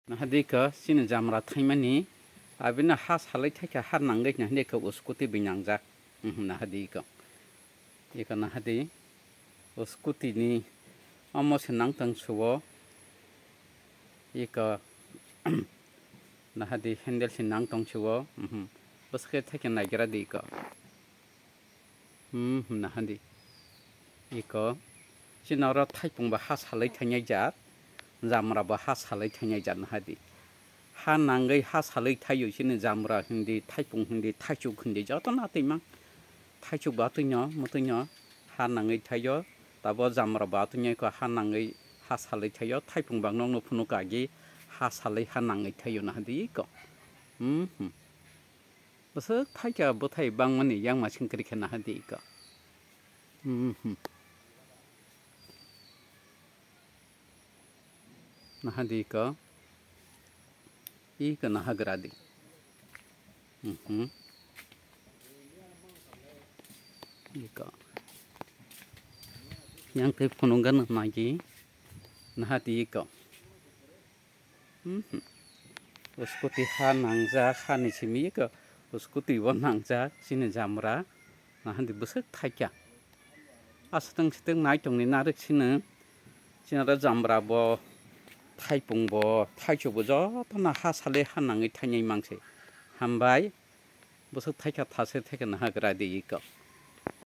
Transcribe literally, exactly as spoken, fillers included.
Nahadi ko chini jamra thaimani, abino ha salai thaikha, ha nangwi nahadi ko uskuti bai nangjak. Mhm, nahadi ko. Iko nahadi uskuti ni omo se nangtong suo. Iko nahadi handle se nangtong suo. Mhm. Bwswk khe thaikhe naigra di iko. Hmm, hwnna hadi. Iko, chini oro thaipung bo ha salai thainai jat, jamra bo ha salai thainai jat nahadi. Ha nangwi ha salai thaio chini jamra hindi, thaipung hindi, thaichuk hindi, joto no atwi mang. Thaichuk bo atwino, mwtwino ha nangwi thaio, tabo jamra bo atwino iko ha nangwi ha salai thaio, thaipung bo ang nokno phunuk agi ha salai ha nangwi thaio nahadi iko. Hmm, hmm. Bwswk thaikha bwthai bangmani yakma singkri khe nahadi iko. Mhm. Nahadi iko. Iko nahagra di. Mhm. Iko. Yang tei phunukgana nagi. Nahadi iko. Mhm. Uskuti ha nangjak, ha ni simi iko uskuti bo nangjak, chini jamra nahadi bwswk thaikha. Aswtwng swtwng nai tongni narwk sino, chini oro jamra bo, thaipung bo, thaichuk bo jotono ha salai ha nangwi thainai mangse. Hambai, bwswk thaikha thase thaikha nahagra di iko.